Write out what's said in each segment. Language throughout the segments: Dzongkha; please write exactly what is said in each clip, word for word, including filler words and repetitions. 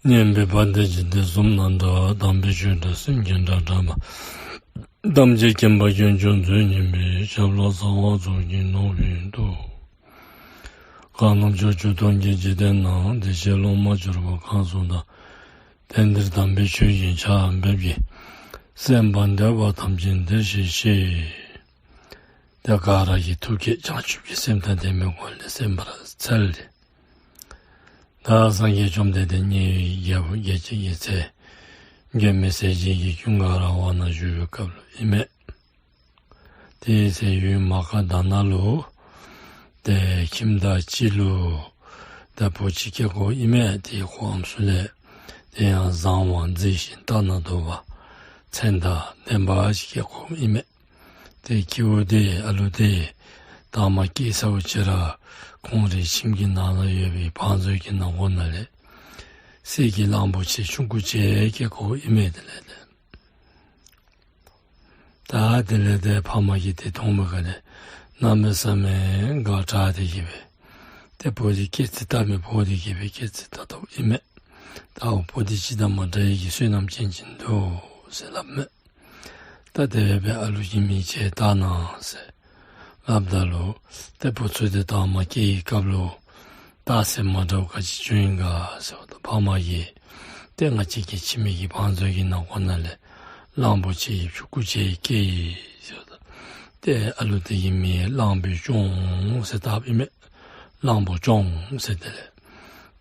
སྙན་པའི་བ་དན་འཇིག་རྟེན་གསུམ་ན་གྲགས། དམ་པའི་ཆོས་སྒྲ་སེང་གེའི་སྒྲ་བསྒྲགས་པ། ཐམས་ཅད་མཁྱེན་པ་དཀོན་མཆོག་མཛོད་བརྙེས་པའི། ཞབས་ལ་ཚངས་པ་རྫོགས་བརྒྱུད་ནོར་བུས་གཏུགས། གང་རྣམས་ཕྱོགས་བཅུ་སྟོང་གི་འཇིག་རྟེན་ན། བདེ་གཤེགས་སློབ་མར་གྱུར་པ་གང་སུ་དག། དེང་འདིར་དམ་པའི་ཆོས་ཀྱི་ཆར་འབེབས་ཀྱིས། གསན་པར་འདོད་པ་ཐམས་ཅད་འདིར་གཤེགས་ཤིག། དེ་ག་ར་གིས་ཐུགས་བསྐྱེད་བྱང་ཆུབ་ཀྱི་སེམས་དང་ལྡན་པའི་སྒོ་ལས་གསན་པར་འཚལ་ཏེ། ད་སངས་རྒྱས་བཅོམ་ལྡན་འདས་མཉན་ཡོད་ཀྱི་རྒྱལ་པོ་རྒྱལ་བྱེད་ཀྱི་ཚལ་མགོན་མེད་ཟས་སྦྱིན་གྱི་ཀུན་དགའ་ར་བ་ན་བཞུགས་པའི་སྐབས་ལུ་ཨིན་མས། དེའི་ཚེ་ཡུལ་མ་ག་དྷ་ན་ལུ་ཏེ་ཁྱིམ་བདག་ཅིག་ལུ་ད་བུ་ཅིག་སྐྱེས་ཁོ་ཨིན་མས། དེ་ཁོ་ཨམ་སྲུ་ལས་དེ་ཡང་བཟང་བ་མཛེས་ཤིང་ལྟ་ན་སྡུག་པ་མཚན་དང་ལྡན་པ་ཅིག་སྐྱེས་ཁོ་ཨིན་མས། ཏེ་ཁྱེའུ་དེ་ཨ་ལུ་དེ་དང་མ་སྐྱེས་ཚརཝ་ཅིག་ར་ཁོང་རའི་ཁྱིམ་གྱི་ནང་ན་ཡོད་པའི་བང་མཛོད་ཀྱི་ནང་ཁོག་ནང་ལས་གསེར་གྱི་གླང་པོ་ཆེ་ཆུང་ཀུ་ཅིག་སྐྱེས་ཁོ་ཨིན་མས། དེ་ལས་ཏེ་ད་དེ་ལས་ཏེ་ཕམ་གིས་དེ་མཐོང་པའི་སྒང་ལས་གནམ་མེད་ས་མེད་དགའ་དྲགས་ཏེ་གི་སྦེ་ཏེ་བུ་དེ་སྐྱེས་ཚེ་ལྟ་མི་ཕོག་སྟེ་གི་སྦེ་སྐྱེས་ཚེ་ལྟ་སྟེ་ཨིན་མས། ད་འོ་བུ་དེ་ཅིག་དང་མ་འདྲ་བའི་གི་བསོད་ནམས་ཅན་ཅིག་འདུག་ཟེར་སླབ་མས། ད་དེ་སྦེ་ཨ་ལུ་གི་མིང་ཅིག་བཏགས་གནང་ཟེར་སླབ་ད་ལུ་ཏེ་བུ་ཚུ་དེ་དང་མ་སྐྱེས་པའི་སྐབས་ལུ་རྟགས་མཚན་མ་འདྲཝ་ག་ཅི་བྱུང་ཡི་ག་ཟེརཝ་ད་ཕམ་གིས་ཏེ་ང་བཅས་ཀྱི་ཁྱིམ་གྱི་བང་མཛོད་ཀྱི་ནང་ཁོག་ནང་ལས་གླང་པོ་ཆེ་ཡི་ཆུང་ཀུ་ཅིག་སྐྱེས་ཡི་ཟེརཝ་ད་ཏེ་ཨ་ལུ་དེ་གི་མིང་གླང་པོ་སྐྱོང་ཟེར་བཏགསཔ་ཨིན་མས། གླང་པོ་སྐྱོང་ཟེར། དེ་ལས་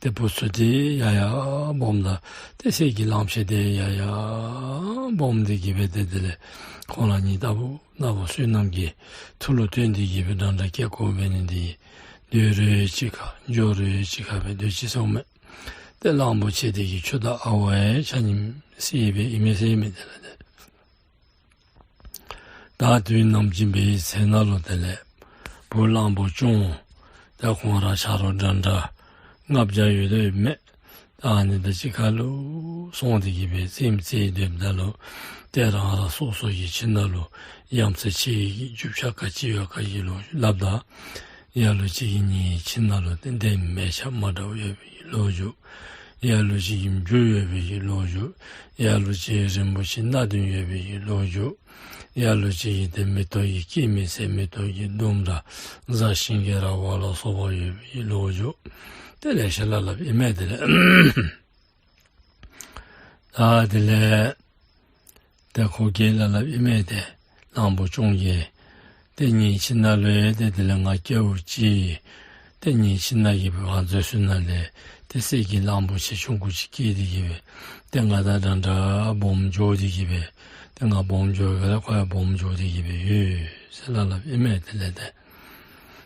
ཏེ་བུ་ཚུ་དེ་ཡར་ཡར་སྦོམ་ད་ཏེ་གསེར་གྱི་གླང་ཆེན་དེ་ཡར་ཡར་སྦོམ་སྟེ་གི་སྦེ་ཏེ་དེ་ལས་ཁོང་ར་གཉིས་ལྟ་བུ་ན་བུ་བསོད་ནམས་ཀྱི་མཐུ་ལུ་བརྟེན་ཏེ་གི་སྦེ་འདྲན་འདྲ་སྐྱེས་ཁོ་འབད་ནི་དེ་གིས་སྡོད་རུང་གཅིག་ཁར་འགྱོ་རུང་གཅིག་ཁར་སྦེ་སྡོད་ཅི་ཟེརཝ་མས། ཏེ་གླང་པོ་ཆེ་དེ་གི་ཁྱོད་དང་ཨ་ཝ་ཡང་ཆ་མཉམ་གསེར་སྦེ་ཨིན་མས་ཟེར་མས། དེ་ལས་ཏེ་ད་དུས་ནམ་ཅིག་འབད་བའི་ཚེ་ན་ལུ་དེ་ལས་བུ་གླང་པོ་སྐྱོང་དེ་ཁོང་ར་ཆ་རོགས་འདྲན་འདྲ་ལྔ་བརྒྱ་ཡོད་དོ་ཨིན་མས། ད་ཨ་ནི་དང་གཅིག་ཁར་ལུ་སོང་སྟེ་གི་སྦེ་རྩེདམོ་རྩེ་སྡོདཔ་ད་ལུ་ཏེ་རང་རང་སོ་སོ་གི་ཁྱིམ་ནང་ལུ་ཡ་མཚན་ཆེ་བའི་རྒྱུ་ཆ་ག་ཅི་ཡོད་ག་ཡོད་ལོ་སླབ་ད་ལ་ལུ་ཅིག་གི་ངེའི་ཁྱིམ་ནང་ལུ་ཏེ་གདན་མལ་ཆ་མ་འདྲཝ་ཡོད་པའི་ལོ་རྒྱུས། ལ་ལུ་ཅིག་གི་མཇུག་ཡོད་པའི་ལོ་རྒྱུས། ལ་ལུ་ཅིག་རིན་པོ་ཆེ་སྣ་བདུན་ཡོད་པའི་ལོ་རྒྱུས། ལ་ལུ་ཅིག་གི་ཏེ་མེ་ཏོག་གི་སྐྱེད་མོས་ཚལ་མེ་ཏོག་གི་ལྡུམ་ར་གཟའ་ཤིང་གི་ར་བ་ལ་སོགས་པ་ཡོད་པའི་ལོ་རྒྱུས། ཏེ་ལེ་ཤ་སླབ་སླབ་ཨིན་མས། དེ་ལས་ད་དེ་ལས་ཏེ་ཁོ་གིས་སླབ་སླབ་ཨིན་མས། ཏེ་གླང་པོ་སྐྱོང་གིས་ཏེ་ངེའི་ཁྱིམ་ནང་ལུ་ཡང་ཏེ་དེ་ལས་ང་སྐྱེཝ་ཅིག་ཏེ་ངེའི་ཁྱིམ་ནང་གི་བང་མཛོད་ཚུ་ནང་ལས་ཏེ་གསེར་གྱི་གླང་པོ་ཆེ་ཆུང་ཀུ་ཅིག་སྐྱེས་ཏེ་གི་སྦེ་ཏེ་ང་དང་འདྲན་འདྲ་སྦོམ་འགྱོ་སྟེ་གི་སྦེ་ཏེ་ང་སྦོམ་འགྱོ་བའི་སྒང་ལས་ཁོ་ཡང་སྦོམ་འགྱོ་སྟེ་གི་སྦེ་ཡོད་ཟེར་སླབ་སླབ་ཨིན་མས། དེ་ལས་ཏེ་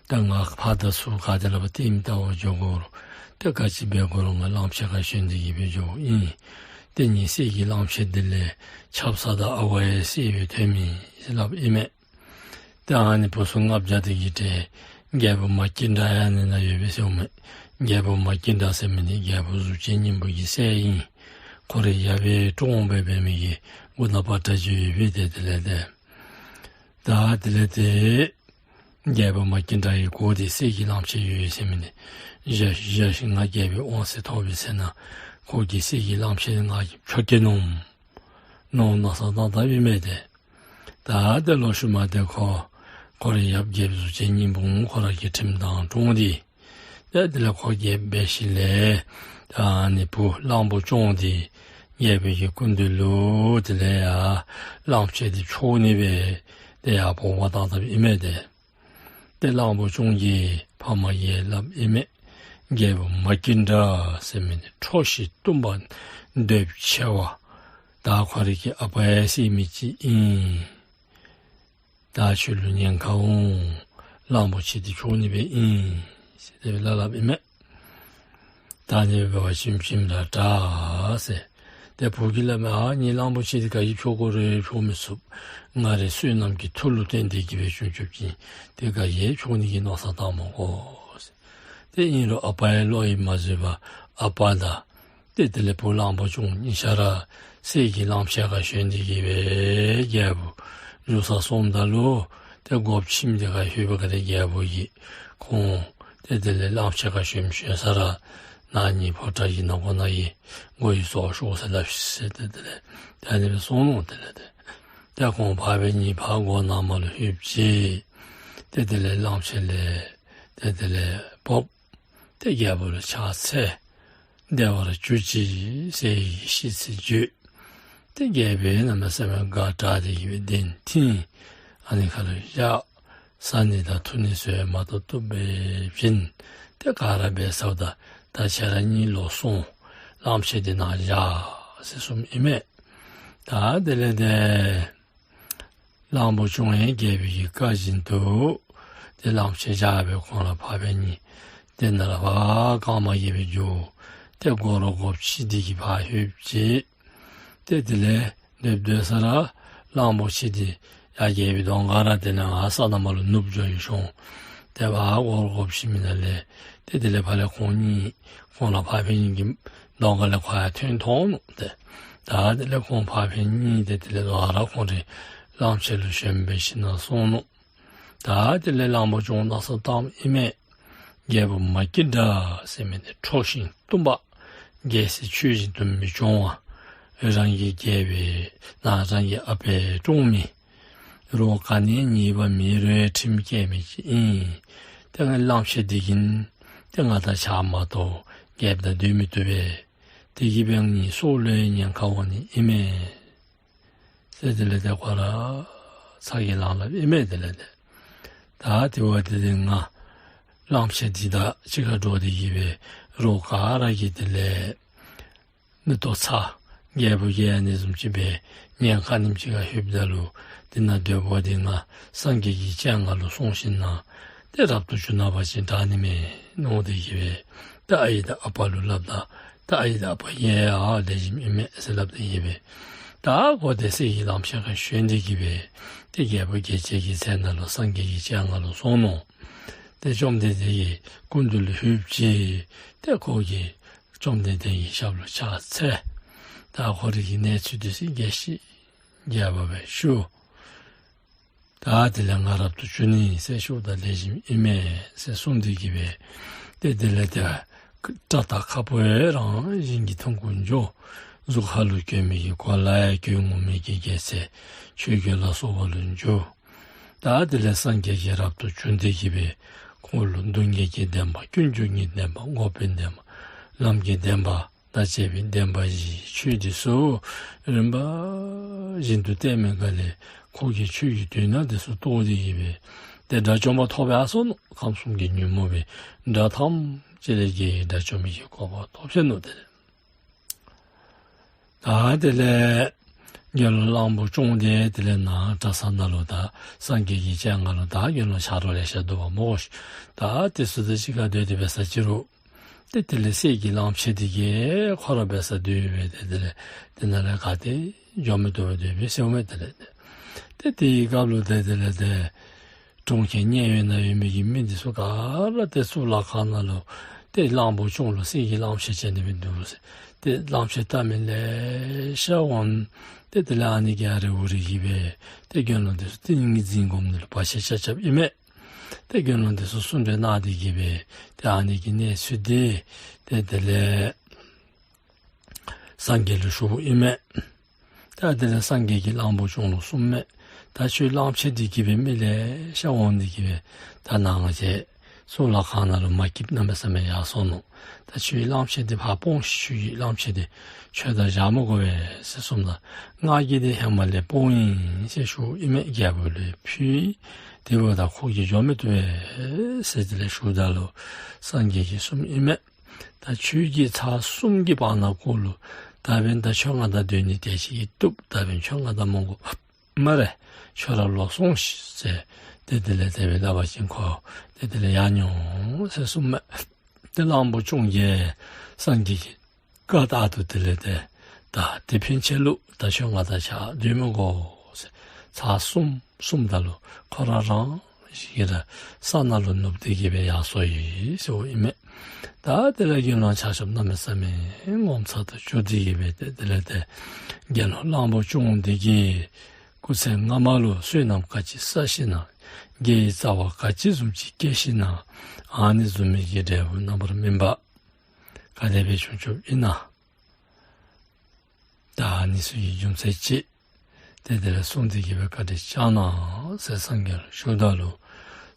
ད་ང་ཕར་དང་ཚུར་ག་ཏེ་ལུ་ཕར་ལྟདམོ་བལྟ་བར་འགྱོ་དགོ་རུང་ཏེ་ག་ཅི་འབད་དགོ་རུང་ང་གླང་ཆེན་ཁར་ཞོན་ཏེ་གི་སྦེ་འགྱོཝ་ཨིན། ཏེ་ངེའི་གསེར་གྱི་གླང་ཆེན་འདི་ལས་ཆབ་གསང་དང་ཨ་ཝ་ཡང་གསེར་སྦེ་ཐོན་མི་ཟེར་སླབ་ཨིན་མས། ཏེ་ཨ་ནི་བུ་ཚུ་ལྔ་བརྒྱ་དེ་གི་གྲས་རྒྱལ་པོ་མ་སྐྱེས་དགྲ་ཡང་ཨ་ནི་ནང་ཡོད་པས་ཟེརཝ་མས། རྒྱལ་པོ་མ་སྐྱེས་དགྲ་ཟེར་མི་འདི་རྒྱལ་པོ་གཟུགས་ཅན་སྙིང་པོ་གི་སྲས་ཨིན། ཁོ་རའི་ཡབ་ཀྱི་དཔུང་པ་འབད་མི་གི་མགུ་ནག་པ་འདྲ་ཅིག་ཡོད་པས། ཏེ་དེ་ལས་ཏེ་ད་དེ་ལས་ཏེ་རྒྱལ་པོ་མ་སྐྱེས་དགྲ་གི་གོ་དེ་གསེར་གྱི་གླང་ཆེན་ཡོད་ཟེར་མི་འདི་བཞག་བཞག་ཤིག། ང་རྒྱལ་པོའི་དབང་ཚད་ཐོབ་པའི་ཚེ་ན་ཁོ་གི་གསེར་གྱི་གླང་ཆེན་ང་གིས་འཕྲོག་གེ་མནོ་མནོ་མནོ་བསམ་བཏང་བཏངམ་ཨིན་མས། ཏེ་ད་ཏེ་ལོག་ཤུལ་མ་ཏེ་ཁོ་ཁོ་རའི་ཡབ་རྒྱལཔོ་གཟུགས་ཅན་སྙིང་པོ་ཁོ་ར་གིས་ཁྲིམས་དང་དྲུང་སྟེ་ཏེ་དེ་ལས་ཁོ་རྒྱལཔོ་འབད་ཞིནམ་ལས་ད་ཨ་ནི་བུ་གླང་པོ་སྐྱོང་འདི་རྒྱལ་པོའི་གི་སྐུ་མདུན་ལུ་དེ་ལས་ཡར་གླང་ཆེན་འདི་འཕྲོག་ནི་སྦེ་ཏེ་ཡར་འབོ་བར་བཏང་བཏངམ་ཨིན་མས། ཏེ་ཏེ་གླང་པོ་སྐྱོང་གི་ཕམ་གིས་སླབ་ཨིན་མས། རྒྱལ་པོ་མ་སྐྱེས་དགྲ་ཟེར་མི་འདི་ཁྲོ་ཞིང་གཏུམ་པ་འདོད་ཆེ་བ་ད་ཁོ་རའི་གི་ཨ་པ་ཡང་བསད་མི་ཅིག་ཨིན། ད་ཁྱོད་ལུ་ཉེན་ཁ་འོང་། གླང་པོ་ཆེ་འདི་འཕྲོག་ནི་སྦེ་ཨིན་ཟེར་དེ་སྦེ་སླབ་སླབ་ཨིན་མས། ད་ཨ་ནི་སྦེ་འབད་བ་ཅིན་ཁྱིམ་ཁྱིམ་ར་དྲག་ཟེར། ཏེ་བུ་གིས་སླབ་མས། ཨ་ནི་གླང་པོ་ཆེ་འདི་ག་གིས་འཕྲོག་དགོ་རུང་འཕྲོག་མི་ཚུགས། ང་རའི་བསོད་ནམས་ཀྱི་མཐུ་ལུ་བརྟེན་ཏེ་གི་སྦེ་བྱུང་བྱུངམ་ཅིག་ཏེ་ག་གིས་འཕྲོག་ནི་གི་མནོ་བསམ་བཏང་མི་དགོ་ཟེར། ཏེ་ཨིན་རུང་ཨ་པ་ཡང་བློ་ཡིས་མ་བཟོད་པར་ཨ་པ་དང་ཏེ་དེ་ལས་བུ་གླང་པོ་སྐྱོང་གཉིས་ཆ་ར་གསེར་གྱི་གླང་ཆེན་ཁར་ཞོན་ཏེ་གི་སྦེ་རྒྱལ་པོ་བཞུགས་ས་སོངམ་ད་ལུ་ཏེ་སྒོ་ཁྱིམ་དེ་ཁར་ལྷོད་པའི་སྒང་ལས་རྒྱལ་པོ་གིས་ཁོང་ཏེ་དེ་ལས་གླང་ཆེན་ཁར་ཞོན་ཞོན་ས་ར་ ནང་གཉིས་ཕོ་བྲང་གི་ནང་ཁོག་ནང་གི་སྒོ་ཡི་ཚུ་ཤོག་ཟེར་སླབ་ཤིག་ཟེར་ཏེ་དེ་ལས་ཏེ་ཨ་ནི་སྦེ་གསུངས་ནུག། དེ་ལས་ཏེ་ཏེ་ཁོང་འཕགས་པའི་ཉིད་ཕར་སྒོ་ནང་མར་ལུ་ལྷོདཔ་ཅིག་ཏེ་དེ་ལས་གླངམོ་ཆེ་ལས་ཏེ་དེ་ལས་བབས། ཏེ་རྒྱལ་པོ་ལུ་ཕྱག་འཚལ། བདེ་བར་གྱུར་ཅིག་ཟེར་ཡི་ཤིས་ཚིག་བརྗོད། ཏེ་རྒྱལ་པོ་གནམ་མེད་ས་མེད་དགའ་དྲགས་ཏེ་གི་སྦེ་གདན་བཏིང་། ཨ་ནི་ཁར་ལུ་བཞག། བཟའ་ནི་དང་འཐུང་ནི་ཚུ་ཡང་མ་བཏུབ་བཏུབ་སྦེ་བྱིན། ཏེ་ག་ར་འབད་ཚརཝ་ད་ད་ཁྱེད་ར་གཉིས་ལོག་སོང་། གླངམོ་ཆེ་འདི་ནཱ་བཞག་ཟེར་གསུངམ་ཨིན་མས། ད་དེ་ལས་ཏེ་གླང་པོ་སྐྱོང་ཡང་རྒྱལ་པོའི་གི་བཀའ་བཞིན་དུ་ཏེ་གླངམོ་ཆེ་བཞག་སྦེ་ཁོང་ར་འཕགས་པའི་ཉིད་དེ་ནང་ལས་ཕར་གང་མ་གི་སྦེ་འགྱོ། ཏེ་སྒོ་ར་སྒོ་ཕྱེ་སྟེ་གི་ཕར་ལྷོདཔ་ཅིག་ཏེ་དེ་ལས་སྡོད་སྡོད་ས་ར་གླང་པོ་ཆེ་འདི་ཡར་རྒྱལ་པོའི་གདོང་ཁ་ར་དེ་ནང་ས་ནང་མར་ལུ་ནུབ་འགྱོ་ཡི་ཤོང་། ཏེ་ཕར་སྒོ་ར་སྒོ་ཕྱེ་མི་ནང་ལས་ཏེ་དེ་ལས་ཕར་ལས་ཁོང་གཉིས་ཁོང་ར་འཕགས་པའི་ཉིད་ཀྱི་གདོང་ཁ་ལས་ཁོ་ཡར་ཐོན་ཐོན་ནུག། ཏེ་ད་དེ་ལས་ཁོང་འཕགས་པའི་ཉིད་དེ་དེ་ལས་ལོག་ར་ཁོང་རའི་གླངམོ་ཆེ་ལུ་ཞོན་སྦེ་ཞིནམ་ལས་སོང་ནུག། ད་དེ་ལས་གླང་པོ་སྐྱོང་མནོ་བསམ་བཏངམ་ཨིན་མས། རྒྱལ་པོ་མ་སྐྱེས་དགྲ་ཟེར་མི་འདི་ཁྲོ་ཞིང་གཏུམ་པ། རྒྱལ་སྲིད་ཆོས་བཞིན་དུ་མི་སྐྱོང་བ། རང་གི་རྒྱལ་པོའི་ནང་རང་གི་ཨ་པའི་གྲོང་མི། རོགས་ག་ནི་ཉེས་པ་མེད་རུང་ཁྲིམས་བཀལ་མི་ཅིག་ཨིན། ཏེ་ང་གླངམོ་ཆེ་འདི་གིས་ཏེ་ང་དང་ཆ་མ་གཏོགས་རྒྱལཔོ་དང་སྡོད་མི་བཏུབ་པས། དེ་གིས་འབད་ངེའི་སྲོག་ལུ་ཉེན་ཁ་འོང་ནི་ཨིན་མས། ཟེར་དེ་ལས་ཏེ་ཁོ་ར་ཚ་གྱང་ལང་སླབ་ཨིན་མས། དེ་ལས་ཏེ་ད་དེ་བ་དེ་ལས་ང་གླངམོ་ཆེ་འདི་དང་གཅིག་ཁར་འགྲོགས་ཏེ་གི་སྦེ་རོགས་ག་ར་གིས་དེ་ལས་མིག་ཏོ་ཚ་རྒྱལ་པོ་གིས་ཨ་ནི་བཟུམ་ཅིག་སྦེ་ཉེན་ཁ་ཨ་ནེམ་ཅིག་ཁར་ལྷོདཔ་ད་ལུ་དེ་ནང་སྡོད་པ་འདི་ང་སངས་རྒྱས་ཀྱི་སྤྱན་སྔར་ལུ་སོང་ཞིན་ན་ཏེ་རབ་ཏུ་བྱུང་ནི་བ་ཅིན་དྲག་ནི་མས་མནོ་སྟེ་གི་སྦེ་ད་ཨའི་དང་ཨ་པ་ལུ་སླབ་ད། ད་ཨའི་དང་ཨ་པ་ཡང་ལེགས་ཤོམ་ཨིན་མས་ཟེར་སླབ་སྟེ་གི་སྦེ་ད་ཁོ་དེ་གསེར་གྱི་གླངམོ་ཆེ་ཁར་ཞོན་ཏེ་གི་སྦེ་ཏེ་རྒྱལ་བུ་རྒྱལ་བྱེད་ཀྱི་ཚལ་ནང་ལུ་སངས་རྒྱས་ཀྱི་སྤྱན་སྔར་ལུ་སོང་ནུག། ཏེ་བཅོམ་ལྡན་འདས་ཀྱི་སྐུ་མདུན་ལུ་ལྷོདཔ་ཅིག་ཏེ་ཁོ་གིས་བཅོམ་ལྡན་འདས་ཀྱི་ཞབས་ལུ་ཕྱག་འཚལ། ད་ཁོ་རའི་གི་གནས་ཚུལ་འདི་ཚུ་རྒྱས་ཤིང་རྒྱས་པ་སྦེ་ཞུ། ད་དེ་ལས་ང་རབ་ཏུ་བྱུང་ནི་ཟེར་ཞུཝ་ད་ལེགས་ཤོམ་ཨིན་མས་ཟེར་གསུངས་ཏེ་གི་སྦེ་ཏེ་དེ་ལས་ཏེ་སྐྲ་དང་ཁ་སྤུ་ཡང་རང་བཞིན་གྱིས་ཐུང་ཀུ་འགྱོ། གཟུགས་ཁ་ལུ་གྱོན་མི་གི་གོ་ལ་ཡང་གོས་ངུར་སྨྲིག་གི་རྒྱལ་མཚན་ཆོས་གོས་ལ་སོགས་པ་ལུ་འགྱུར། ད་དེ་ལས་སངས་རྒྱས་ཀྱིས་རབ་ཏུ་བྱུང་སྟེ་གི་སྦེ་ཁོ་ལུ་སྡུག་བསྔལ་གྱི་བདེན་པ་ཀུན་འབྱུང་གི་བདེན་པ་འགོག་པའི་བདེན་པ་ལམ་གྱི་བདེན་པ་དང་བཅས་པའི་བདེན་པ་བཞིའི་ཆོས་འདི་ཚུ་རིམ་པ་བཞིན་དུ་བསྟན་མི་ག་ལས་ཁོ་གིས་ཆོས་ཀྱི་དོན་དག་འདི་ཚུ་རྟོགས་ཏེ་གི་སྦེ་ཏེ་དགྲ་བཅོམ་པ་ཐོབ་ཡར་སོ་ནུག། ཁམས་གསུམ་གྱི་ཉོན་མོངས་པའི་དགྲ་ཐམས་ཅད་ལས་རྒྱལ་བའི་དགྲ་བཅོམ་པའི་གོ་འཕང་ཐོབ་ཆི་ནུག། ཏེ་ད་དེ་ལས་དགེ་སློང་གླང་པོ་སྐྱོང་འདི་དེ་ལས་ནཱ་གྲྭ་ཚང་ནང་ལུ་ད་སངས་རྒྱས་ཀྱི་སྤྱན་སྔར་ལུ་ད་དགེ་སློང་ཆ་རོགས་ལེ་ཤ་འདུག་པ་སྨོ་ཤིག། ད་དེ་ཚུ་དང་གཅིག་ཁར་སྡོད་དེ་འབད་ས་ཅི་རུང་ཏེ་དེ་ལས་གསེར་གྱི་གླངམོ་ཆེ་འདི་གིས་ཁོ་ར་འབད་སར་སྡོད་སྦེ་ཏེ་དེ་ལས་དེ་ནང་ལས་ག་ཏེ་འགྱོ་མི་བཏུབ་པར་སྡོད་པས་ཟེརཝ་མས། དེ་ལས་ཏེ་ཏེ་དེའི་སྐབས་ལུ་ཏེ་དེ་ལས་ཏེ་གྲོང་ཁྱེར་མཉན་ཡོད་ནང་ཡོད་མི་གི་མི་འདི་ཚུ་ག་ར་ཏེ་གཙུག་ལག་ཁང་ནང་ལུ་ཏེ་གླང་པོ་སྐྱོང་ལུ་གསེར་གྱི་གླངམོ་ཆེ་ཅིག་ཨ་ནི་སྦེ་འདུག་ཟེར་ཏེ་གླངམོ་ཆེ་བལྟ་མི་ལེ་ཤ་འོང་། ཏེ་དེ་ལས་ཨ་ནི་གིས་ཨ་རེ་འུ་རེ་གི་སྦེ་ཏེ་དགེ་སློང་འདི་ཚུ་ཏིང་ངེ་འཛིན་སྒོམ་ནི་ལུ་བར་ཆད་རྐྱབ་རྐྱབ་ཨིན་མས། ཏེ་དགེ་སློང་འདི་ཚུ་གསུང་གྲོས་གནང་སྟེ་གི་སྦེ་ཏེ་ཨ་ནི་གི་གནས་ཚུལ་འདི་ཏེ་དེ་ལས་སངས་རྒྱས་ལུ་ཞུཝ་ཨིན་མས། ད་དེ་ལས་སངས་རྒྱས་ཀྱིས་གླང་པོ་སྐྱོང་ལུ་གསུངམ་མས། ད་ཁྱོད་གླངམོ་ཆེ་འདི་གིས་སྦེ་མི་ལེ་ཤ་འོང་སྟེ་གི་སྦེ་ད་ནཱ་ང་བཅས་གཙུག་ལག་ཁང་ནང་ལུ་མ་སྐྱིདཔ་གནམ་མེད་ས་མེད་ཡར་སོ་ནུག། ད་ཁྱོད་གླངམོ་ཆེ་འདི་ཕར་སྤོངས་ཤིག། ཁྱོད་ཀྱི་གླངམོ་ཆེ་འདི་ཁྱོད་དང་བཞག་མི་དགོ་པས་ཟེར་གསུངམ་ད་ང་གིས་འདི་ཧེ་མ་ལས་སྤོངས་ཡི་ཟེར་ཞུཝ་ཨིན་མས། རྒྱལ་པོ་ལུ་ཕུལ། དེ་འབདཝ་ད་ཁོ་གིས་འགྱོ་མི་བཏུབ་པས་ཟེར་དེ་ལས་ཞུཝ་ད་ལུ་སངས་རྒྱས་ཀྱིས་གསུངམ་ཨིན་མས། ད་ཁྱོད་ཀྱིས་ཚར་གསུམ་གྱི་བར་ན་ཁོ་ལུ་ད་འབདན་ད་ཁྱོད་ང་དང་སྡོད་ནི་དེ་ཅིག་བཏུབ། ད་འབདན་ཁྱོད་ང་དང་མ་དགོ་སྨ་རེ། ཁྱོད་ར་ལོག་སོང་ཤིག་ཟེར་ཏེ་དེ་ལས་དེ་སྦེ་སླབ་པ་ཅིན་ཁོ་ཏེ་དེ་ལས་ཡར་འགྱོ་འོང་ཟེར་གསུངམ་མས། ཏེ་གླང་པོ་སྐྱོང་གིས་སངས་རྒྱས་ཀྱི་བཀའ་ལྟར་དུ་དེ་ལས་ཏེ་ད་དེ་ཕན་ཆད་ལུ་ད་ཁྱོད་ང་དང་ཆ་སྡོད་མི་དགོ་ཟེར་ཚར་གསུམ་གསུངམ་ད་ལུ་ཁོ་ར་རང་བཞིན་གྱིས་ར་ས་ནང་ལུ་ནུབ་སྟེ་གི་སྦེ་ཡར་སོ་ཡི་ཟེརཝ་ཨིན་མས། ད་དེ་ལས་དགེ་སློང་ཆ་ཁྱབ་གནམ་མེད་ས་མེད་ངོ་མཚར་དུ་གྱུར་ཏེ་གི་སྦེ་ཏེ་དེ་ལས་ཏེ་དགེ་སློང་གླང་པོ་སྐྱོང་འདི་གིས་སྐུ་ཚེ་སྔ་མ་ལུ་བསོད་ནམས་ག་ཅི་བསགས་ཞིན་ན་དགེ་བའི་རྩ་བ་ག་ཅི་བཟུམ་ཅིག་བསྐྱེད་ཞིན་ན་ཨ་ནི་བཟུམ་མའི་གི་འབྲས་བུ་རྣམ་པར་སྨིན་པ། ག་དེ་སྦེ་བྱུང་བྱུངམ་ཨིན་ན། ད་ཨ་ནི་ཚུ་གི་རྒྱུ་མཚན་ཅིག་ཏེ་དེ་ལས་གསུངས་ཏེ་གི་སྦེ་བཀའ་དྲིན་བསྐྱང་གནང་ཟེར་སངས་རྒྱས་ལུ་ཞུཝ་ད་ལུ་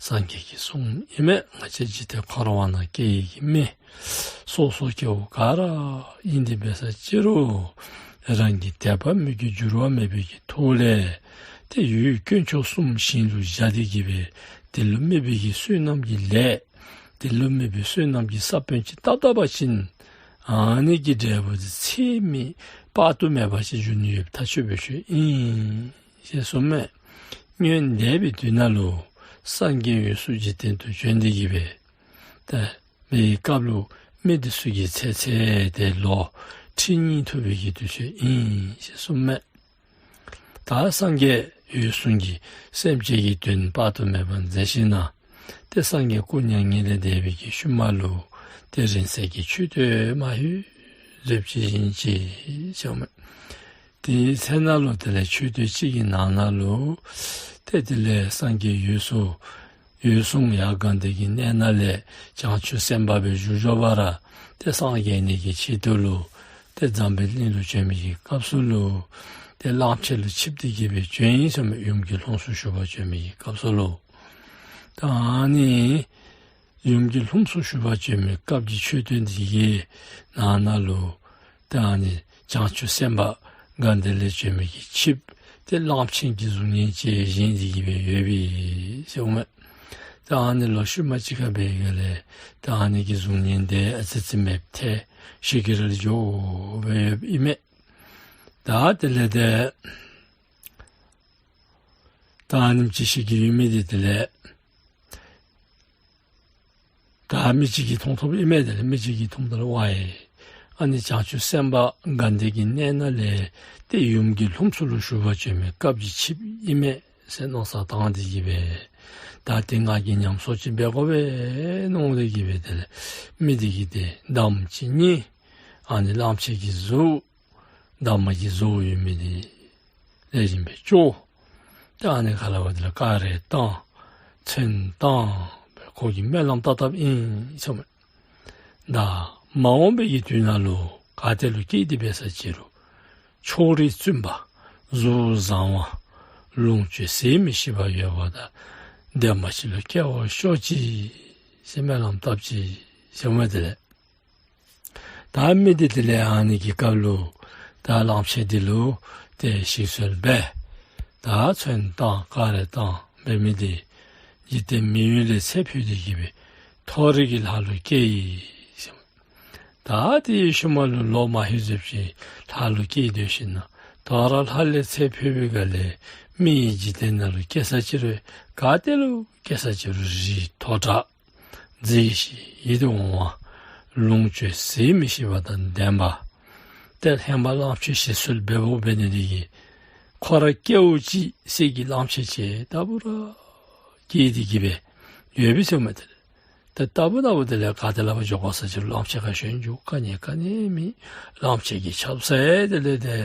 སངས་རྒྱས་ཀྱིས་གསུངམ་ཨིན་མས། ང་བཅས་འཇིག་རྟེན་འཁོར་བ་ནང་སྐྱེ་ཡི་གི་མི་སོ་སོ་སྐྱེ་བོ་ག་ར་ཨིན་ཏེ་འབད་ས་ཅི་རུང་རང་གི་དད་པ་མོས་གུས་འགྱུར་བ་མེད་པའི་གི་ཐོག་ལས་ཏེ་ཡུལ་དཀོན་མཆོག་གསུམ་ཞིང་ལུ་བཞག་སྟེ་གི་སྦེ་དེ་ལུ་དམིགས་པའི་གི་བསོད་ནམས་ཀྱི་ལས་དེ་ལུ་དམིགས་པའི་བསོད་ནམས་ཀྱི་ས་བོན་ཅིག་བཏབ་བཏབ་པ་ཅིན་ཨ་ནི་གི་འབྲས་བུ་དེ་ཚད་མེད་དཔག་ཏུ་མེད་པ་ཅིག་འབྱུང་ནི་ཡོདཔ་ཐག་ཆོད་པའི་ཆོས་ཨིན་ཞེས་གསུངས་མས། སྔོན་འདས་པའི་དུས་ནང་ལུ་སངས་རྒྱས་འོད་སྲུང་འཇིག་རྟེན་དུ་བྱོན་ཏེ་གི་སྦེ་ཏེ་མི་གི་སྐབས་ལུ་མི་དེ་ཚུ་གི་ཚེ་ཚད་དེ་ལོ་ཁྲི་གཉིས་ཐུབ་པའི་གི་དུས་ཚོད་ཨིན་ཞེས་གསུངས་མས། ད་སངས་རྒྱས་འོད་སྲུང་གིས་སེམས་ཅན་གྱི་དོན་དཔག་ཏུ་མེད་པ་མཛད་ཞིནམ་ལས་ཏེ་སངས་རྒྱས་སྐུ་མྱ་ངན་ལས་འདས་པའི་གི་ཤུལ་མ་ལུ་ཏེ་རིང་བསྲེལ་གྱི་མཆོད་རྟེན་མ་ཧུ་ཟེར་ཅིག་བཞེངས་ཅི་ཟེར་མས། དེའི་ཚེ་ནང་ལུ་དེ་ལས་མཆོད་རྟེན་ཅིག་གི་ནང་ན་ལུ་ཏེ་དེ་ལས་སངས་རྒྱས་འོད་སྲུང་འོད་སྲུང་ཡར་དགའ་ལྡན་གྱི་གནས་ནང་ལས་བྱང་ཆུབ་སེམས་དཔའ་སྦེ་བཞུགས་བཞུགས་པ་ར་ཏེ་སངས་རྒྱས་ནི་གི་ཆེད་དུ་ལུ་ཏེ་འཛམ་བུའི་གླིང་ལུ་བྱོན་མི་གི་སྐབས་སུ་ལུ་ཏེ་གླང་ཆེན་ལུ་ཆིབས་ཏེ་གི་སྦེ་བྱོན་ཡི་ཟེར་མས། ཡུམ་གྱི་ལྷུམས་སུ་ཞུགས་པར་བྱོན་མི་གི་སྐབས་སུ་ལུ་ད་ཨ་ནི་ཡུམ་གྱི་ལྷུམས་སུ་ཞུགས་པར་བྱོན་མི་སྐབས་ཀྱི་མཆོད་རྟེན་དེ་གི་ནང་ན་ལུ་ཏེ་ཨ་ནི་བྱང་ཆུབ་སེམས་དཔའ་དགའ་ལྡན་ལས་བྱོན་མི་གི་ཆིབས་ཏེ་གླང་ཆེན་གྱི་གཟུགས་བརྙན་ཅིག་བཞེངས་ཏེ་གི་སྦེ་ཡོད་པས་ཟེར་མས། ཏེ་ཨ་ནི་ལོག་ཤུལ་མ་ཅིག་ཁར་འབད་ག་ལས་ཏེ་ཨ་ནི་གི་གཟུགས་བརྙན་དེ་ཨ་ཙི་ཙི་མེདཔ་ཐལ་ཤི་གི་རལ་འགྱོ་སྦེ་ཡོདཔ་ཨིན་མས། ད་དེ་ལས་ཏེ་ད་ཨ་ནེམ་ཅིག་ཤི་གི་ཡོད་མི་དེ་དེ་ལས་ད་མི་ཅིག་གིས་མཐོང་མཐོངམ་ཨིན་མས། དེ་ལས་མི་ཅིག་གིས་མཐོངམ་ད་ལུ་ཝའེ་ཨ་ནི་བྱང་ཆུབ་སེམས་དཔའ་དགའ་ལྡན་གྱི་གནས་ནང་ལས་ཏེ་ཡུམ་གྱི་ལྷུམས་སུ་ལུ་ཞུགས་པར་བྱོན་མི་སྐབས་ཀྱི་ཆིབས་ཨིན་མས་ཟེར་མནོ་བསམ་བཏང་སྟེ་གི་སྦེ་ད་ཏེ་ང་གིས་ཉམས་གསོ་ཅིག་འབད་དགོ་པས་མནོ་སྟེ་གི་སྦེ་དེ་ལས་མི་དེ་གིས་ཏེ་འདམ་ཅིག་རྙེད། ཨ་ནི་གླང་ཆེན་གྱི་གཟུགས་འདབ་མ་གི་བཟོ་ཡོད་མི་དེ་ལེགས་ཤོམ་སྦེ་བཅོས། ཏེ་ཨ་ནི་ཁ་ལས་འབད་དེ་ལས་ཀ་རེ་བཏང་ཚོན་བཏང་སྦེ་ཁོ་གིས་སྨོན་ལམ་བཏབ་བཏབཔ་ཨིན་ཟེར་མས། ད་མ་འོངས་པའི་གི་དུས་ནང་ལུ་ག་ཏེ་ལུ་སྐྱེས་ཏེ་འབད་ས་ཅི་རུང་ཕྱོགས་རིས་བཙུན་པ་གཟུགས་བཟང་བ་ལོངས་སྤྱོད་ཟད་མི་ཤེས་པ་ཡོད་པ་དང་ལྡན་པ་ཅིག་ལུ་སྐྱེ་བར་ཤོག་ཅིག་ཟེར་སྨོན་ལམ་བཏབ་ཅི་ཟེར་མས། དེ་ལས་ད་མི་དེ་དེ་ལས་ཨ་ནི་གི་སྐབས་ལུ་ད་གླང་ཆེན་དེ་ལུ་ཏེ་ཞིག་གསོ་འབད་ད་ཚོན་བཏང་ཀ་རེ་བཏང་འབད་མི་དེ་འཇིག་རྟེན་མི་ཡུལ་ལས་ཚེ་འཕོས་ཏེ་གི་སྦེ་མཐོ་རིས་ཀྱི་ལྷ་ལུ་སྐྱེས་ཡི་ཟེར། ད་དེའི་ཤུལ་མ་ལུ་ལོ་མ་ཧེ་ཟེབ་ཅིག་ལྷ་ལུ་སྐྱེས་སྡོད་ཞིནམ་ལས་དོ་རུང་ལྷ་ལས་ཚེ་འཕོས་པའི་སྒང་ལས་མི་ཡི་འཇིག་རྟེན་ནང་ལུ་སྐྱེ་ས་ཅི་རུང་ག་ཏེ་ལུ་སྐྱེ་ས་ཅི་རུང་རི་མཐོ་དྲགས་མཛེས་ཤིང་ཡིད་དུ་འོང་བ་ལོངས་སྤྱོད་ཟད་མི་ཤེས་པ་དང་ལྡན་པ། ཏེ་ཧེ་མ་གླང་ཆེན་ཞིག་གསོ་འབདཝ་འབད་ནི་དེ་གིས་ཁོ་ར་སྐྱེཝ་ཅིག་གསེར་གྱི་གླང་ཆེན་ཅིག་ལྟ་བུ་ར་སྐྱེས་ཏེ་གི་སྦེ་ཡོད་པས་ཟེར་མས། ཏེ་ལྟ་བུ་ལྟ་བུ་དེ་ལས་ག་ཏེ་ལུ་འབག་འགྱོ་དགོ་ས་ཅི་རུང་གླང་ཆེན་ཁར་ཞོན་འགྱོ་ག་ནི་ག་ནི་མེད། གླང་ཆེན་གྱི་ཆབ་གསང་དེ་ལས་ཏེ་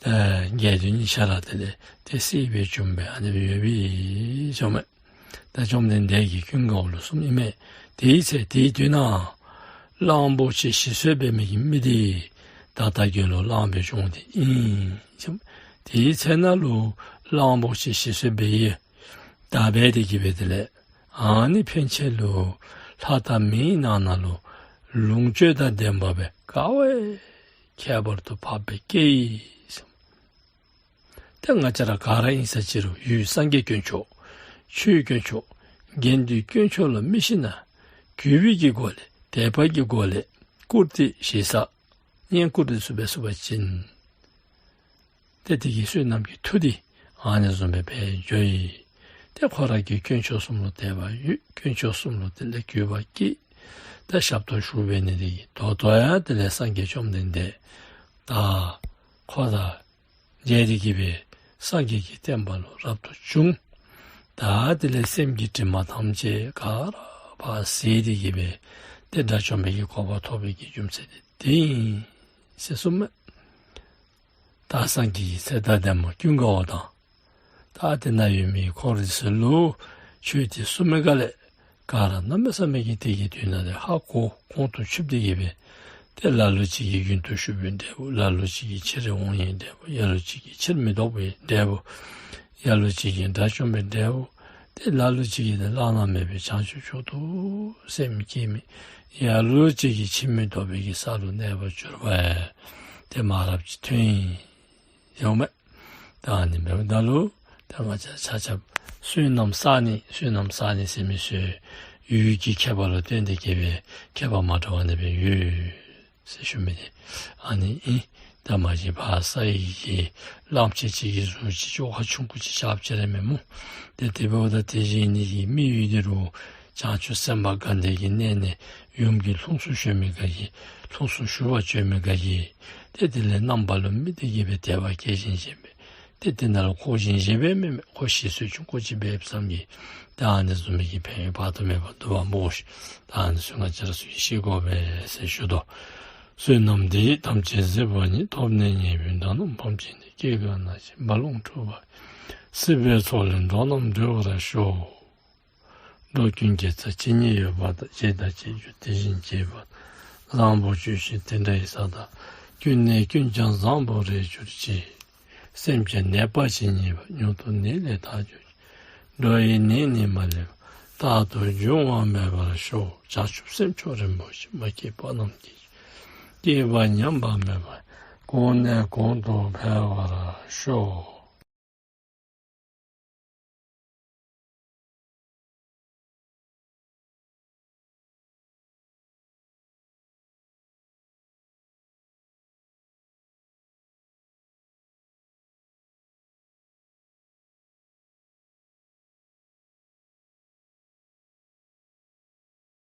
ཏེ་རྒྱལ་བདུད་གཉིས་ཆ་ར་དེ་ལས་ཏེ་གསེར་སྦེ་བྱུང་སྦེ་ཨ་ནི་སྦེ་ཡོད་པས་ཟེར་མས། ད་བཅོམ་ལྡན་འདས་ཀྱིས་ཀུན་དགའ་བོ་ལུ་གསུངམ་ཨིན་མས། དེའི་ཚེ་དེའི་དུས་ན་གླང་པོ་ཆེ་ཞིག་གསོ་འབད་མི་གི་མི་དེ་ད་ལྟ་དགེ་སློང་གླང་པོའི་སྐྱོང་དེ་ཨིན་ཟེར་མས། དེའི་ཚེ་ན་ལུ་གླང་པོ་ཆེ་ཞིག་གསོ་འབད་ཡི། ད་འབད་དེ་གི་སྦེ་དེ་ལས་ཨ་ནི་ཕན་ཆད་ལུ་ལྷ་དང་མིའི་ནང་ན་ལུ་ལོངས་སྤྱོད་དང་ལྡན་པ་སྦེ་དགའ་བའི་ཁྱད་པར་དུ་འཕགས་པའི་སྐྱེས་ཡི་ཟེར་མས། ཏེ་ང་བཅས་ར་ག་ར་ཨིན་ས་ཅི་རུང་ཡུལ་སངས་རྒྱས་དཀོན་མཆོག་ཆོས་དཀོན་མཆོག་དགེ་འདུན་དཀོན་མཆོག་ལུ་དམིགས་ཞིནམ་ལས་གུས་པའི་གི་སྒོ་ལས་དད་པ་གི་སྒོ་ལས་བཀུར་སྟི་ཞེ་ས་བསྙེན་བཀུར་དེ་ཚུ་འབད་ཚུགས་པ་ཅིན་ཏེ་དེ་གི་བསོད་ནམས་ཀྱི་མཐུ་དེ་ཨ་ནི་བཟུམ་སྦེ་འཕེལ་འགྱོ་ཡི། ཏེ་ཁོ་ར་གིས་དཀོན་མཆོག་གསུམ་ལུ་དད་པ་ཡོད། དཀོན་མཆོག་གསུམ་ལུ་དེ་ལས་གུས་པ་བསྐྱེད། ད་ཞབས་ཏོག་ཞུ་འབད་ནི་དེ་གིས་ད་ལྟོ་ཡང་དེ་ལས་སངས་རྒྱས་བཅོམ་ལྡན་འདས་ད་ཁོ་དང་མཇལ་ཏེ་གི་སྦེ་སངས་རྒྱས་ཀྱི་བསྟན་པ་ལུ་རབ་ཏུ་བྱུང་། ད་དེ་ལས་སེམས་ཀྱི་དྲི་མ་ཐམས་ཅད་ག་ར་ཕར་ཟད་དེ་གི་སྦེ་ཏེ་དགྲ་བཅོམ་པའི་གི་གོ་འཕང་ཐོབ་པའི་གི་རྒྱུ་མཚན་དེ་དེ་ཨིན་ཟེར་གསུངས་མས། ད་སངས་རྒྱས་ཀྱི་ཚེ་ད་ལྟ་མ་ཀུན་དགའ་བོ་དང་ད་དེ་ན་ཡོད་མི་འཁོར་དེ་ཚུ་ལུ་ཆོས་དེ་གསུངས་མི་སྒང་ལས་ག་ར་གནམ་མེད་ས་མེད་ཀྱི་དེ་གི་དོན་དག་དེ་ཧ་གོ་ཁོང་དུ་ཆུད་དེ་གི་སྦེ་ ཏེ་ལ་ལུ་ཅིག་གིས་རྒྱུན་དུ་ཞུགས་པའི་འབྲས་བུ། ལ་ལུ་ཅིག་གིས་ཕྱིར་འོང་བའི་འབྲས་བུ། ལ་ལུ་ཅིག་གིས་ཕྱིར་མི་ལྡོག་པའི་འབྲས་བུ། ལ་ལུ་ཅིག་གིས་དགྲ་བཅོམ་པའི་འབྲས་བུ། ཏེ་ལ་ལུ་ཅིག་གིས་ཏེ་བླ་ན་མེད་པའི་བྱང་ཆུབ་མཆོག་ཏུ་སེམས་བསྐྱེད་མི། ལ་ལུ་ཅིག་གིས་ཕྱིར་མི་ལྡོག་པའི་གི་ས་ལུ་གནས་པར་གྱུར་པ་ཡང་ཏེ་མང་རབས་ཅིག་ཐོན་ཡི། ཡོད་མས། ད་ཨ་ནི་འབདཝ་ད་ལུ་ད་ང་བཅས་ཆ་ཁྱབ་བསོད་ནམས་བསག་ནི་བསོད་ནམས་བསག་ནི་ཟེར་མི་ཚུ་ཡུལ་གྱི་ཁྱད་པར་ལུ་བརྟེན་ཏེ་གི་སྦེ་ཁྱད་པར་མ་འདྲཝ་ཨ་ནི་སྦེ་ཡོད་ཟེར་ཞུ་མི་འདི་ཨ་ནི་ཨིན། ད་མ་གཞི་ཕར་ས་ཡི་གི་གླངམོ་ཆེ་ཅིག་གི་གཟུགས་ཅིག་བཅོ་ཁ་ཆུང་ཀུ་ཅིག་རྐྱབ་ཅི་ར་མེན་སྨོ། ཏེ་དེ་འབདཝ་ད་དེ་བཞིན་ནི་གི་མི་ཡུལ་འདི་རུ་བྱང་ཆུབ་སེམས་དཔའ་དགའ་ལྡན་གྱི་གནས་ནས་ཡུམ་གྱི་ལྷུམས་སུ་ཞུགས་མི་འགའ་ཡིས། ལྷུམས་སུ་ཞུགས་པར་བྱོན་མི་འགའ་ཡིས། ཏེ་དེ་ལས་རྣམ་པ་ལུ་དམིགས་ཏེ་གི་སྦེ་དད་པ་སྐྱེ་བཞིན་བཞིན་སྦེ། ཏེ་དེ་ནང་ལུ་འཁོར་བཞིན་བཞིན་སྦེ་མེན་མེན་འཁོར་ཞིག་གསོ་ཆུང་ཀུ་ཅིག་འབད་བསམ་གྱིས། ད་ཨ་ནི་བཟུམ་མའི་གི་ཕན་ཡོན་དཔག་ཏུ་མེད་པ་འདུག་པ་སྨོ་ཤིག། ད་ཨ་ནི་ཚུ་ང་བཅས་ར་ཚུ་གིས་ཤེས་དགོ་པས་ཟེར་ཞུ་དོ། བསོད་ནམས་འདི་ཡིས་ཐམས་ཅད་གཟིགས་པ་ཉིད། ཐོབ་ནས་ཉེས་པའི་དགྲ་རྣམས་ཕམ་བྱས་ནས། སྐྱེ་རྒ་ན་འཆིའི་རྦ་ཀློང་འཁྲུགས་པ་ཡི། སྲིད་པའི་མཚོ་ལས་འགྲོ་རྣམས་སྒྲོལ་བར་ཤོག། འགྲོ་ཀུན་དགེ་རྩ་ཇི་སྙེད་ཡོད་པ་དང་། བྱས་དང་བྱེད་འགྱུར་དེ་བཞིན་བྱེད་པ་དང་། བཟང་པོ་ཇི་བཞིན་དེ་འདྲ་ཡི་ས་དག་ཀུན་ནས་ཀུན་ཀྱང་བཟང་པོར་རེག་གྱུར་ཅིག། སེམས་ཅན་ནད་པ་ཇི་སྙེད་པ། མྱུར་དུ་ནད་ལས་ཐར་གྱུར་ཅིག། འགྲོ་བའི་ནད་ནི་མ་ལུས་པ། རྟག་ཏུ་འབྱུང་བ་མེད་པར་ཤོག། བྱང་ཆུབ་སེམས་མཆོག་རིན་པོ་ཆེ། མ་སྐྱེས་པ་རྣམས་སྐྱེས་ཤིང་། སྐྱེས་པ་ཉམས་པ་མེད་པ། གོང་ནས་གོང་དུ་འཕེལ་བར་ཤོག།